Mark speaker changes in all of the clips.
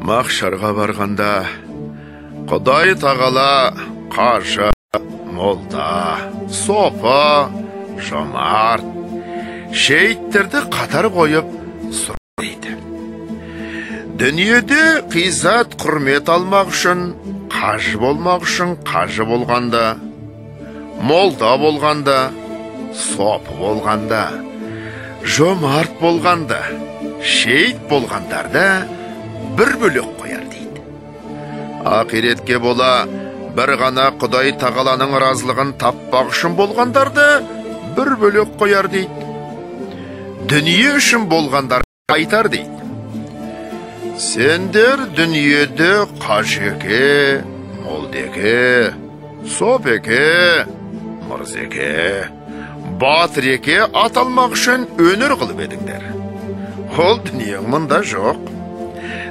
Speaker 1: Мақшарға барғанда Құдай тағала қажы, молда, сопы, жомарт, шейіттерді қатар қойып сұрайды. Дүниеде қизат құрмет алмақ үшін, қажы болмақ үшін қажы болғанда, молда болғанда, сопы болғанда, жомарт болғанда, шейіт болғандарда бір бөлек қояр дейді. Ақиретке бола бір ғана Құдай тағаланың разылығын таппақ үшін болғандарды бір бөлек қояр дейді. Дүние үшін болғандар айтар дейді. Сендер дүниеде қажеке, молдеке, сопеке, мырзеке, батыреке аталмақ үшін өнер қылып едіңдер. Ол дүниең мұнда жоқ.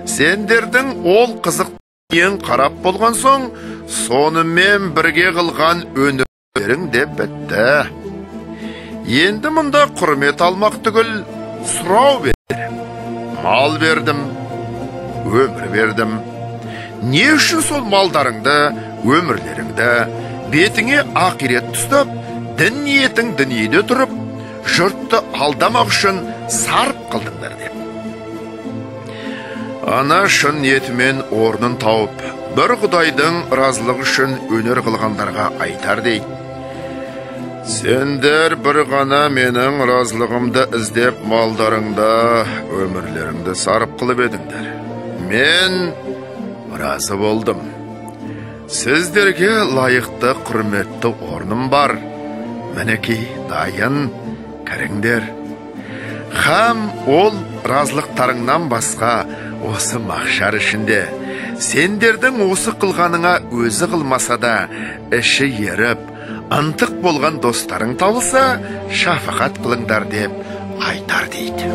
Speaker 1: Сендердің ол қызық дүниең қарап болған соң, сонымен бірге қылған өнерлерің де бітті. Енді мұнда құрмет алмақ түгіл сұрау бер. Мал бердім, өмір бердім. Не үшін сол малдарыңды, өмірлеріңді бетіңе ақирет тұстап, дін ниетің дүниеде тұрып, жұртты алдамақ үшін сарып қылдыңдар деп. Ана шын ниетімен орнын тауып, бір Құдайдың разылығы үшін өнер қылғандарға айтар дейді. Сендер бір ғана менің разылығымды іздеп малдарыңды, өмірлеріңді сарып қылып едіңдер. Мен разы болдым. Сіздерге лайықты құрметті орным бар. Мінекей дайын, кіріңдер. Хам ол разылықтарыңнан басқа осы мақшар ішінде сендердің осы қылғаныңа өзі қылмаса да іші еріп, ынтық болған достарың табылса, шафақат қылыңдар деп айтар дейді.